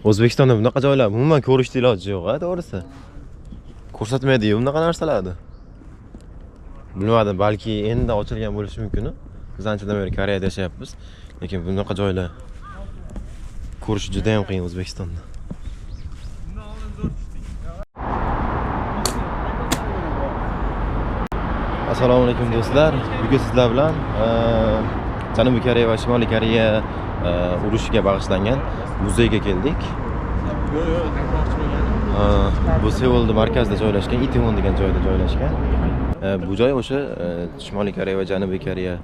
O'zbekistonda bunaqa joylar umuman ko'rishni iloji yo'q, a, to'g'risi. Ko'rsatmaydi-yu bunaqa narsalarni. Bilmadim, balki endi ochilgan bo'lishi mumkin. Biz anchadan beri Koreyada yashayapmiz, lekin bunaqa joylar ko'rish juda ham qiyin O'zbekistonda. Assalomu alaykum do'stlar. Bugun sizlar bilan Janubiy Koreya va Shimoliy Koreya urushiga bag'ishlangan muzeyga keldik. Bu Seulda markazda joylashgan, Itaewon degan joyda joylashgan. Bu joy o'sha Shimoliy Koreya va Janubiy Koreya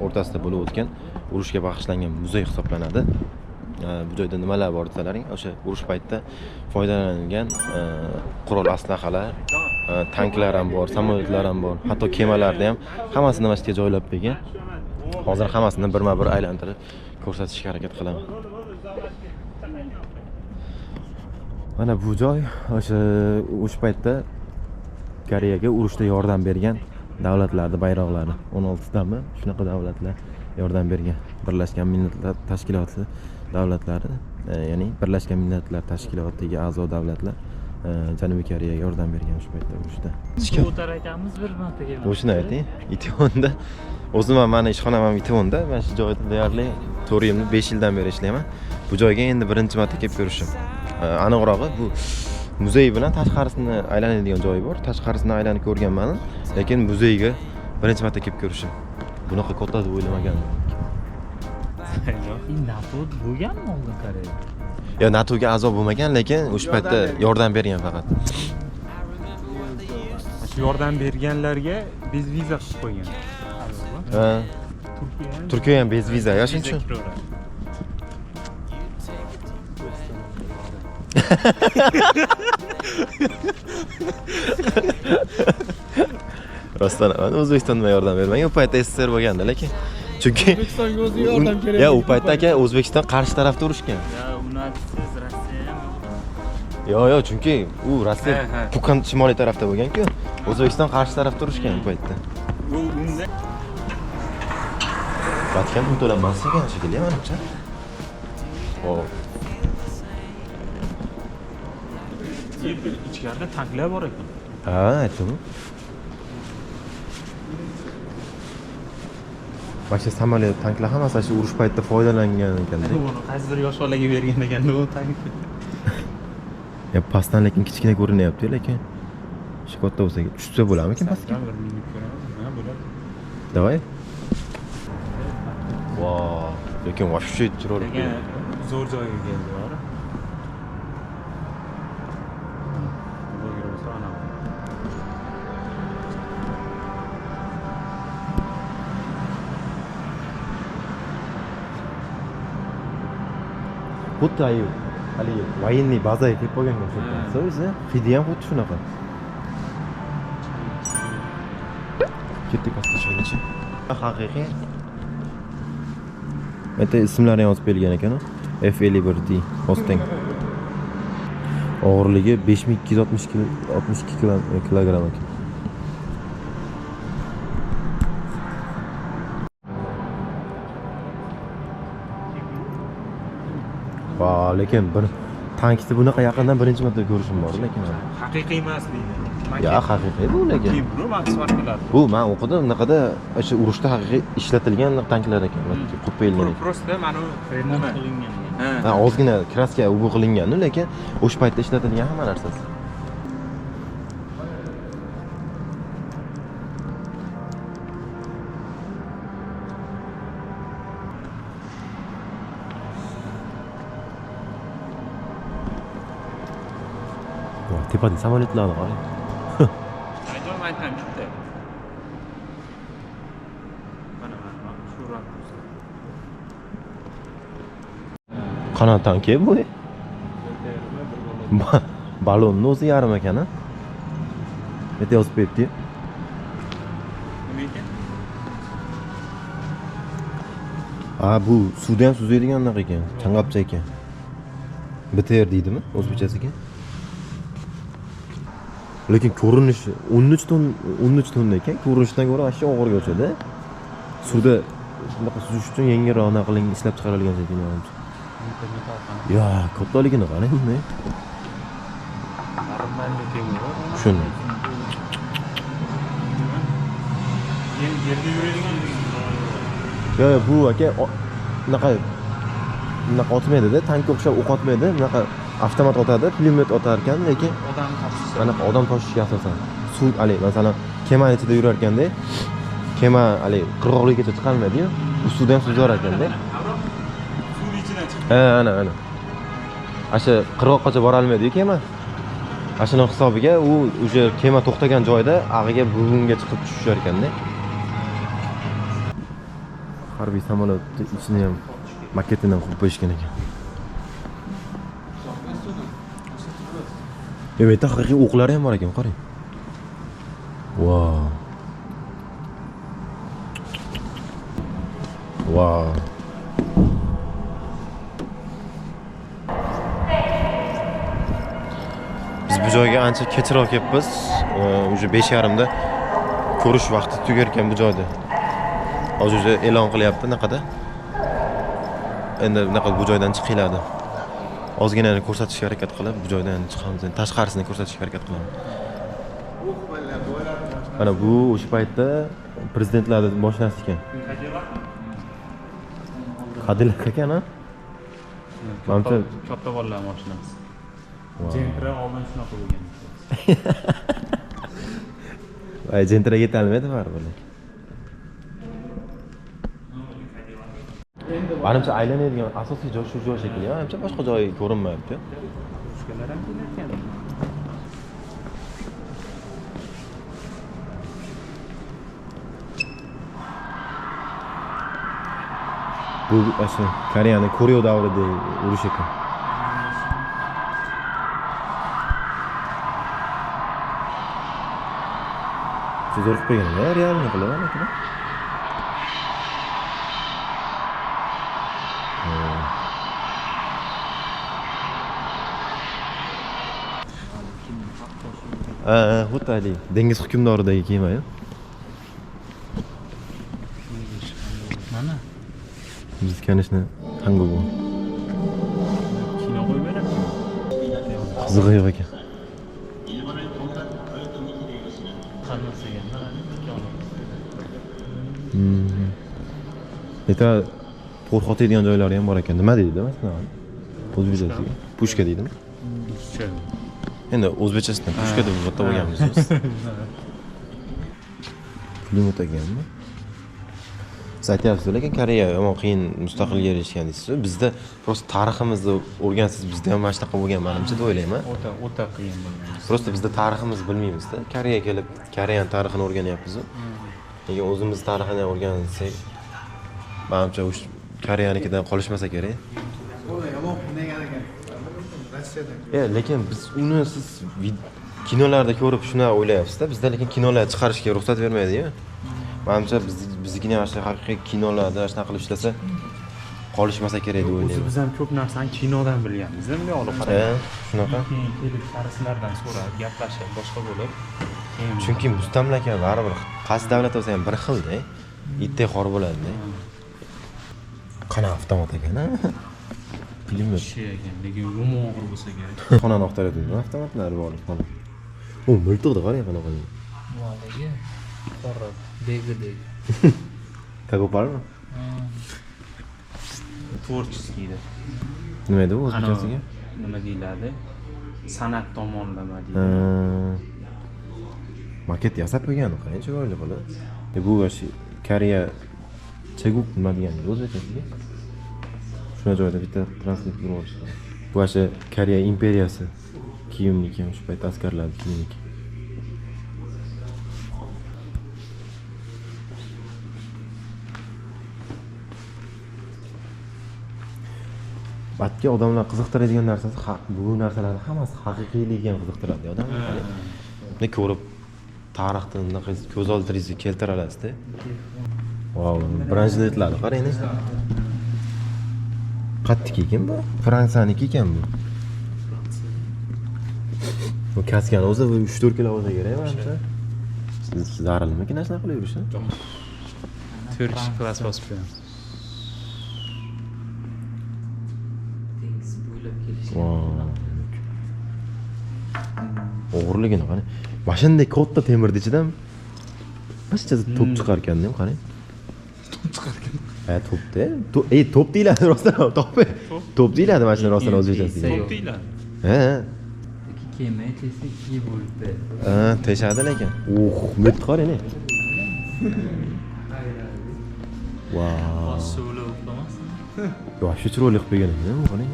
o'rtasida bo'lib o'tgan urushga bag'ishlangan muzey hisoblanadi. Bu joyda nimalar bor desalaring, o'sha urush paytida foydalanilgan qurol aslahalar, tanklar ham bor, samolyotlar ham bor, hatto kemalarni ham hammasini mana shu yerga joylab qo'ygan. Hozir hammasini birma-bir aylantirib ko'rsatishga harakat qilaman. Mana bu joy o'sha urush paytida Koreyaga urushda yordam bergan davlatlarning bayroqlari. 16 tami shunaqa davlatlar yordam bergan. Birlashgan Millatlar Tashkiloti davlatlari, ya'ni Birlashgan Millatlar Tashkilotiga a'zo davlatlar Janubiy Koreyaga yordam bergan o'sha paytda urushda. O'tar ekanmiz bir marta kelib. O'shini ayting. Itaewonda o'zim ham, mani ishxonam ham Itaewonda. Men shu joyda deyarli 4 yilmi, 5 yildan beri ishlayman. Bu joyga endi birinchi marta kelib ko'rishim. Aniqrog'i bu muzey bilan tashqarisini aylanadigan joyi bor. Tashqarisini aylanib ko'rganman, lekin muzeyga birinchi marta kelib ko'rishim. Bunaqa katta deb o'ylamagandim. NATO bo'lganmi oldin Koreyada? Yo, NATOga a'zo bo'lmagan, lekin o'sha paytda yordam bergan faqat. Shu yordam berganlarga без viza qilib qo'ygan. Ha, Turkiya ham Turkiya ham без viza, yo shuning uchun. viza kiraveradi. Rostdan ham O'zbekistonda yordam bermagan. U paytda SSR bo'lganda, lekin chunki O'zbekistonga o'zi yordam kerak. Ya, u paytda aka O'zbekiston qarshi tarafda urushgan. Ya unatsiz Rossiya ham Yo'q, yo'q, chunki u Rossiya Ha, ha. Pukan shimoliy tarafda bo'lgan-ku. O'zbekiston qarshi tarafda urushgan u paytda. U unda Vatikan pul to'lanmas ekan shekilli, manimcha. Hop. ichkarida tanklar bor ekan. Ha, aytdim. Mana shu samolyot, tanklar hammasi shu urush paytida foydalangan ekanda. Buni qaysidir yosh bolaga bergan ekan u tank. Ya pastdan lekin kichkina ko'rinyapti, lekin shu katta bo'lsa, tushsa bo'larmikin pastga? Bir minib ko'ramiz. Ha, bo'ladi. Давай. Vau, lekin вообще chiroyli. Lekin zo'r joyga keldi, bor. Bloger bo'lsa ana. Xuddi ayu, haligi военный bazaga kelib qolganga o'xshayapti o'zi. Hidi ham xuddi shunaqa. Ketdik pastga tushaylikchi. Haqiqiy. Bitta ismlari ham yozib qo'yilgan ekan. F51D Mustang. Og'irligi 5260 kilo, 62 kilogramm ekan. Va, lekin bir tankni bunaqa yaqindan birinchi marta ko'rishim bor, lekin. Haqiqiy emas deydi. Ya, haqiqiy bu lekin. Keyin buni max qiladi. Bu men o'qidim, bunaqada o'sha urushda haqiqiy ishlatilgan tanklar ekan, qo'yib qo'yilgan ekan. Просто mana u remont nima? qilingan. Ha. Ha, ozgina краска u bu qilingan, lekin o'sha paytda ishlatilgan hamma narsasi. Voy, tepada samolyotlarni qarang. Ayjon aytam bitta. Mana mana shu rakursda. Qanaqa tanki bu? Balonni o'zi yarim ekan, a? Bitta yozib qo'yibdi. Nima ekan? Ha, bu suvda ham suzadigan anaqa ekan, chang'apcha ekan. BTR deydimi o'zbekchasiga? Lekin ko'rinishi 13 ton, 13 tonna ekan, ko'rinishidan ko'ra вообще og'irga o'xshaydi. Suvda shunaqa suzish uchun yengilroq anaqa qilingan, ishlab chiqarilgan shekilli manimcha. Ya, kattaligini qarang buni. Нормальный temir. Shuni. Yerda yuradigan. Yo'q, bu aka bunaqa bunaqa otmaydi-da, tankka o'xshab o'q otmaydi, bunaqa avtomat otadi, pulemyot otar ekan, lekin odam tashishga. Anaqa odam tashishga asosan. Suv, hali masalan, kema ichida yurar ekanda, kema hali qirg'oqligacha chiqolmaydi-yu, u suvda ham suzar ekanda. Suvning ichidan chiqadi. Ha, ana, ana. Asha qirg'oqqacha bora olmaydi-yu kema. Ashuni hisobiga u o'sha kema to'xtagan joyda ag'iga burunga chiqib tushishar ekanda. Harbiy samolyotni ichini ham maketidan qurib qo'yishgan ekan. Bu yerda haqiqiy o'qlari ham bor ekan, qarang. Wow. Wow. Biz bu joyga ancha kechroq kelibmiz. Уже 5:30 da ko'rish vaqti tugar ekan bu joyda. Hozir уже e'lon qilyapti naqada. Endi bunaqa bu joydan chiqiladi. Ozgina ko'rsatishga harakat qilib, bu joydan chiqamiz. Endi tashqarisini ko'rsatishga harakat qilamiz. Mana bu o'sha paytda prezidentlarning mashinasi ekan. Cadillac ekan, ha? Manimcha katta bolalar mashinasi. Gentra oldin shunaqa bo'lgan. Voy, Gentraga yetolmaydi baribir. Manimcha aylanadigan asosiy joy shu joy shekilli. Manimcha boshqa joyi ko'rinmayapti. Ruchkalar ham kelarkan. Bu asli Koreyaning Koryo davridagi urush ekan. Shu zo'r qilib qo'ygan, realni qilib, aka. Ha, xuddi haligi dengiz hukmdoridagi kema-yu. Mana. Biz, конечно, Hangul bu. Kino qo'yib beradi. Qizig'i yo'q ekan. Neta qo'rqotadigan joylari ham bor ekan. Nima deydi masalan? O'zbekchasiga pushka deydimi? Endi o'zbekchasidan pushka deb bitta bo'lganmiz biz. Pulemyot ekanmi? Siz aytyapsiz, lekin Koreya yomon qiyin mustaqilga erishgan deysiz. Bizda просто tariximizni o'rgansiz, bizda ham mana shunaqa bo'lgan manimcha deb o'ylayman. O'ta o'ta qiyin bo'lgan. Просто bizda tariximizni bilmaymiz-da. Koreyaga kelib, Koreyaning tarixini o'rganyapmiz. Lekin o'zimiz tarixini o'rgansak, manimcha o'sha Koreyanikidan qolishmasa kerak. Yomon qiynagan ekan. Rossiyada. Lekin biz uni siz kinolarda ko'rib shuni o'ylayapsiz-da. Bizda lekin kinolar chiqarishga ruxsat bermaydi-yu. Manimcha biznikini ham shu haqiqiy kinolarda shunaqa qilib ishlasa qolishmasa kerak deb o'ylayman. O'zi biz ham ko'p narsani kinodan bilganmiz, bunday olib qarab. Shunaqa. Keyin kelib koreyslardan so'rab, gaplashib, boshqa bo'lib. Chunki mustamlaka baribir qaysi davlat bo'lsa ham bir xilda, itdek xor bo'ladi-da. Qana avtomat ekan, ha? Pulemyot. Kishi ekan, lekin yomon og'ir bo'lsa kerak. Xonani axtarayotgan avtomatlar bor, xona. U miltiqni qarang qanaqa. Nimaligi? Qora, begidagi. Kagoparmi? Творческий. Nima edi u o'zbekchasiga? Nima deyiladi? San'at tomonlama deyiladi. Maket yasab qo'ygan, qarang chiroyli qilib. Bu вообще Koreya Cheguk nima degani o'zbekchasiga? Shuna joyda bitta translate qilib olishdi. Bu вообще Koreya imperiyasi kiyimniki, o'sha payt askarlarning kiyimniki. Batga odamlar qiziqtiradigan narsasi bu narsalarni hammasi haqiqiyligi ham qiziqtiradi odamlarni. Buni ko'rib tarixni bunaqa ko'z oldingizga keltira olasizda. Vau, branjiletlarni qarang. Qattiq ekan bu. Fransiyaniki ekan bu. Bu kaskani o'zi 3-4 kilo bo'lsa kerak manimcha. Siz zarilmikin shunaqa qilib yurish? 4 klass bosib qo'yamiz. Kuylab kelishgan. Vau. Og'irligini qarang. Mana shunday katta temirni ichidan mana to'p chiqar ekanda, qarang. To'p chiqar ekan. Ha, to'pda. To'p deyiladi rostdan ham, to'p. To'p deyiladi mana shuni rostdan o'zbekchasiga. To'p deyiladi. Ha. Ikki kema tesa ikki bo'lib berdi. Ha, teshadi lekin. Uh, bu qarang. Vau. Suvli uxlamasdan. Вообще chiroyli qilib qo'ygan ekan, bu qarang.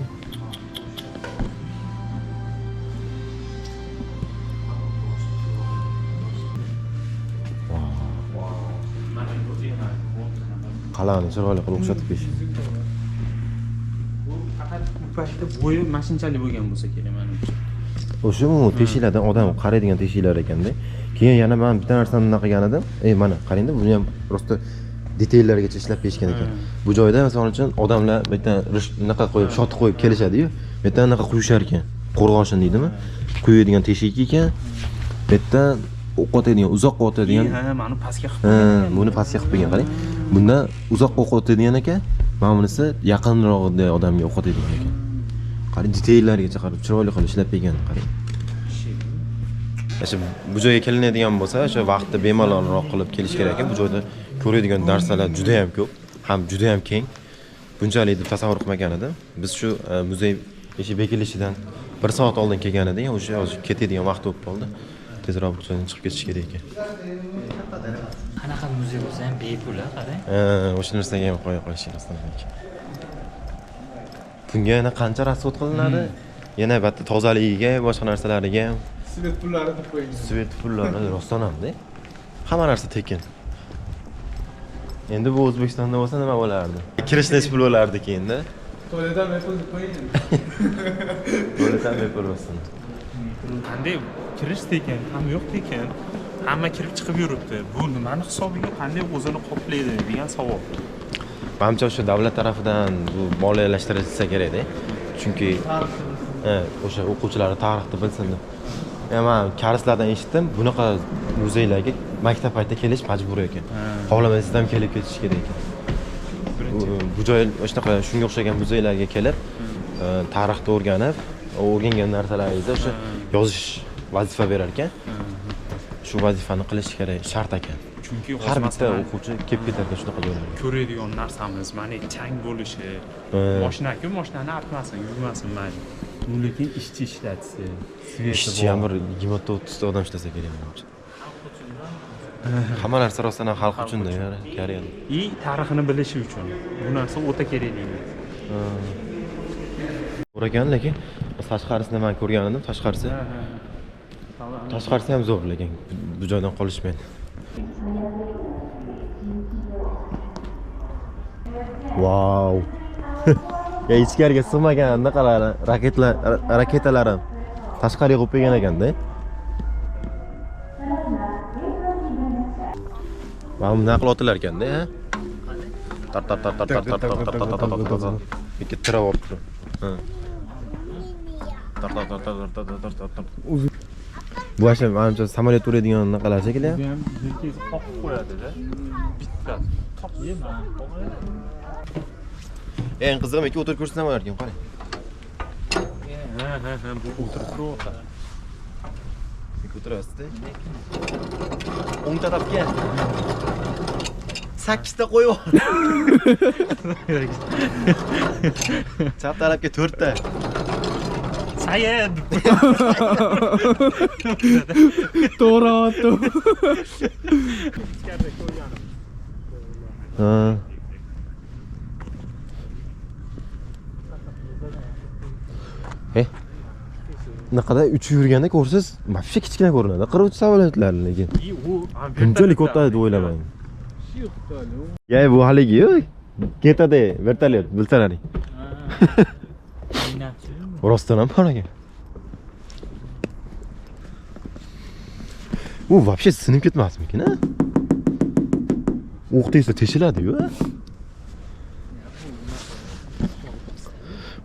Mana bu yana bu. Qal'ani chiroyli qilib o'xshatib qo'yish. Bu faqat u paytda bo'yi mana shunchalik bo'lgan bo'lsa kerak manimcha. O'sha u teshiklardan odam qaraydigan teshiklar ekanda. Keyin yana men bitta narsani bunaqa qilgan edim. Ey, mana qarangda, buni ham rosta detaillargacha ishlab berishgan ekan. Bu joyda masalan uchun odamlar bu yerdan bunaqa qo'yib, shot qo'yib kelishadi-yu. Bu yerdan anaqa quyishar ekan. Qo'rg'oshin deydimi? Quyadigan teshik ekan. Bu yerdan o'q otadigan, uzoqqa otadigan. Ha, mana pastga qilib Ha, qo'ygan ekan. buni pastga qilib qo'ygan, qarang. Bundan uzoqqa o'q otadigan ekan. Mana bunisi yaqinrog'ida odamga o'q otadigan ekan. Qarang, detaillargacha qarab chiroyli qilib ishlab bergan, qarang. O'sha bu joyga kelinadigan bo'lsa, o'sha vaqtni bemalolroq qilib kelish kerak ekan. Bu joyda ko'radigan narsalar juda ham ko'p, ham juda ham keng. Bunchalik deb tasavvur qilmagan edim. Biz shu muzey eshik bekilishidan 1 soat oldin kelgan edik. O'sha hozir ketadigan vaqt bo'lib qoldi. Tezroq bu joydan chiqib ketish kerak ekan. Qanaqa muzey bo'lsa ham bepul, ha, qarang. Ha, o'sha narsaga ham qo'ya qolish kerak. Bunga yana qancha расход qilinadi? Yana albatta tozaligiga, boshqa narsalariga ham. Свет pullari deb qo'ying. Свет pullari rostdan hamda. Hamma narsa tekin. Endi bu O'zbekistonda bo'lsa nima bo'lardi? Kirish necha pul bo'lardi keyinda? Tualetdan bepul deb qo'ying. Tualetdan bepul bo'lsin. Qanday kirish tekin, ham yo'q tekin. Hamma kirib chiqib yuribdi. Bu nimani hisobiga qanday o'zini qoplaydi degan savol. Manimcha o'sha davlat tarafidan bu moliyalashtirilsa kerakda. Chunki o'sha o'quvchilar tarixni bilsin deb. Men koreyslardan eshitdim, bunaqa muzeylarga maktab paytida kelish majburiy ekan. Xohlamasangiz ham kelib ketish kerak ekan. Bu joy shunaqa shunga o'xshagan muzeylarga kelib, tarixni o'rganib, o'rgangan narsalaringizni o'sha yozish vazifa berar ekan. Shu vazifani qilish kerak, shart ekan. Chunki Har bitta masalan, o'quvchi kelib ketar ekan shunaqa joylarga. Ko'radigan narsamiz mana chang bo'lishi, moshina-ku, moshinani artmasin, yuvmasin mayli. Lekin ishchi ishlatsa, свет i Ishchi ham bir 20-30 ta odam ishlasa kerak menimcha. Hamma narsa rostdan ham xalq uchun-da, Koreyada. И tarixini bilishi uchun bu narsa o'ta kerakli narsa. Zo'r ekan, lekin tashqarisini men ko'rgan edim, tashqarisi. Tashqarisi ham zo'r, lekin bu joydan qolishmaydi. Vau. Ya ichkariga sig'magan anaqalar, raketlar, raketalar ham tashqariga qo'yib qo'ygan ekanda. Mana bunday qilib otilar ekanda, ha? Tar tar tar tar tar tar tar tar tar tar tar tar. Ikki tirab olib turib. Ha. Tar tar tar tar tar tar tar tar. Bu o'sha manimcha samolyot uradigan anaqalar shekilli. Bu ham yelkasi qoqib qo'yadi-da. Bittasi. Toq yema. Eng qizig'i ikki o'tirib ko'rsa ham bo'lar ekan, qarang. Ha, bu o'tirib ko'rsa. Ikki o'tirasizda. O'ng tarafga 8 ta qo'yib ol. Chap tarafga 4 ta. Sayid. To'g'ri otdi. Ha. Naqada uchib yurganda ko'rsiz, вообще kichkina ko'rinadi. Qiruvchi samolyotlar lekin. И u Bunchalik katta deb o'ylamang. Ya bu haligi ketadi vertolyot, bilsalaring. Rostdan ham bor ekan. U вообще sinib ketmasmikin, a? O'q tegsa teshiladi-yu, a?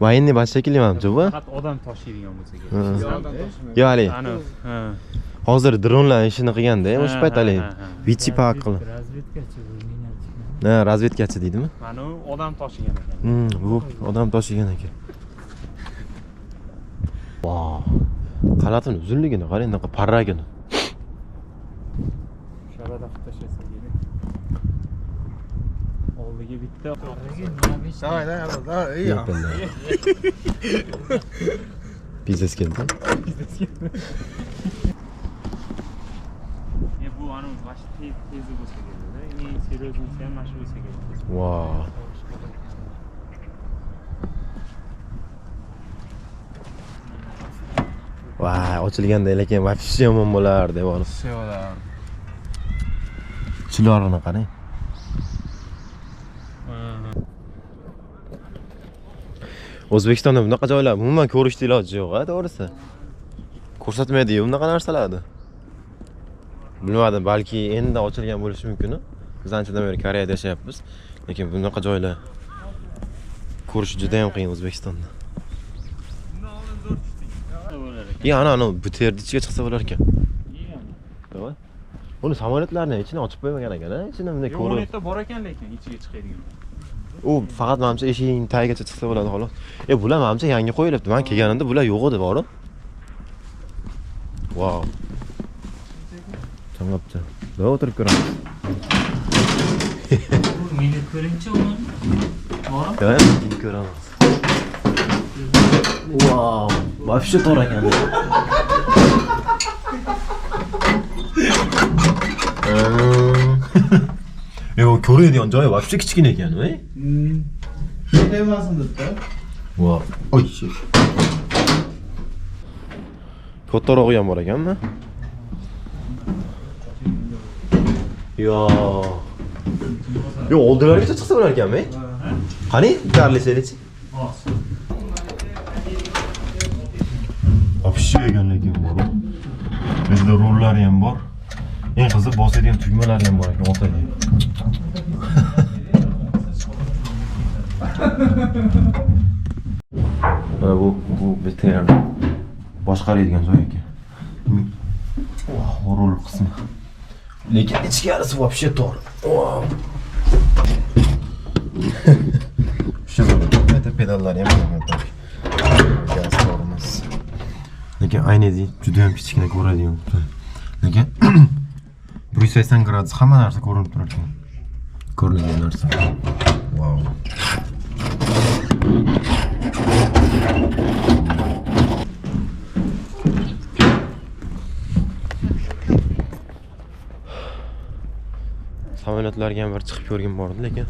Военный bas shekilli manimcha bu. Faqat odam toshiydigan bo'lsa kerak. Yo, hali. Ani, ha. Hozir dronlar ishini qilganda, o'sha payt hali Vichi Park qilib. Razvedkachi bu minatchi. Ha, razvedkachi deydimi? Mana u odam toshigan ekan. Bu odam toshigan ekan. Vau. Qanotini uzunligini qarang, anaqa parragini. Shabada qilib tashlasa kerak. Oldiga bitta. Давай, давай, давай. Biznes keldi. Bu anavi mana tezi bo'lsa kerakda. Eng серьезный si ham mana shu bo'lsa kerak. Vau. Voy, ochilganda lekin вообще yomon bo'lardi, borib. Sevalar. Chilorini qarang. O'zbekistonda bunaqa joylar umuman ko'rishni iloji yo'q, a, to'g'risi. Ko'rsatmaydi-yu bunaqa narsalarni. Bilmadim, balki endi ochilgan bo'lishi mumkin. Biz anchadan beri Koreyada yashayapmiz, lekin bunaqa joylar ko'rish juda ham qiyin O'zbekistonda. Ya ana ana bu terni ichiga chiqsa bo'lar ekan. To'g'ri. Buni samolyotlarni ichini ochib qo'ymagan ekan, a? Ichini bunday ko'rib. Yo'q, bor ekan lekin ichiga chiqadigan. U faqat manimcha eshiging tagigacha chiqsa bo'ladi xolos. Bular manimcha yangi qo'yilibdi. Men kelganimda bular yo'q edi, borib. Vau. Chang'abcha. Davay o'tirib ko'ramiz. Meni ko'ringchi uni. Borib. Davay, meni ko'ramiz. Vau, вообще to'g'ri ekan. Yo'q, ko'radigan joyi вообще kichkina ekan, ey. Demasin debdi. Vau. Oy. Kattarog'i ham bor ekanmi? Yo. Yo'q, oldilarigacha chiqsa bo'lar ekanmi? Qani, ko'tarilsangchi. Вообще ekan lekin bor. Bizda rullari ham bor. Eng qiziq bosadigan tugmalari ham bor ekan, otadigan. Mana bu BTR boshqaradigan joy ekan. Oh, rul qismi. Lekin ichkarisi вообще tor. Wow. Shu bitta pedallari ham bor. Gaz tormoz. Lekin aynada juda ham kichkina ko'radigan. Lekin 180 gradus hamma narsa ko'rinib turar ekan. Ko'rinadigan narsa. Wow. Samolyotlarga ham bir chiqib ko'rgim bordi, lekin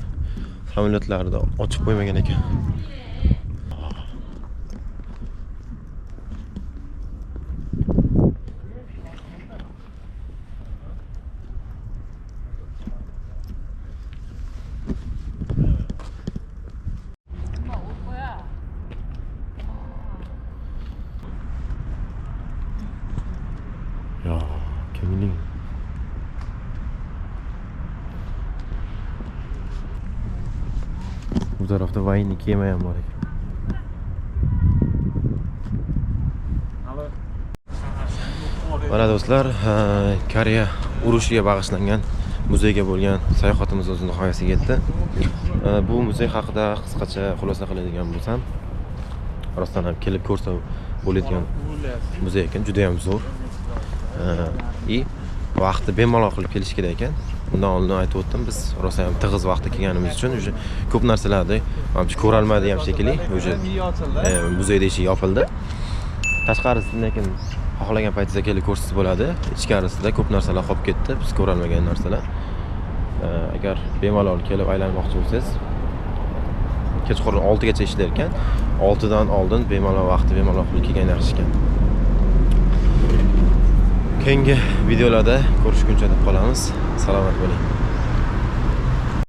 samolyotlarni ochib qo'ymagan ekan. Ya, kimning? Bu tarafda военный kema ham bor ekan. Mana do'stlar, Koreya urushiga bag'ishlangan muzeyga bo'lgan sayohatimiz o'z nihoyasiga yetdi. Bu muzey haqida qisqacha xulosa qiladigan bo'lsam, rostdan ham kelib ko'rsa bo'ladigan muzey ekan, juda ham zo'r. И vaqtni bemalol qilib kelish kerak ekan. Bundan oldin aytib o'tdim, biz rosa ham tig'iz vaqtda kelganimiz uchun уже ko'p narsalarni manimcha ko'ra olmadik ham shekilli. Уже muzeyda eshik yopildi. Tashqarisida lekin xohlagan paytingizda kelib ko'rsangiz bo'ladi. Ichkarisida ko'p narsalar qolib ketdi, biz ko'ra olmagan narsalar. Agar bemalol kelib aylanmoqchi bo'lsangiz, kechqurun 6 gacha ishlar ekan. 6 dan oldin bemalol vaqti bemalol qilib kelgan yaxshi ekan. Keyingi videolarda ko'rishguncha deb qolamiz. Salomat bo'ling.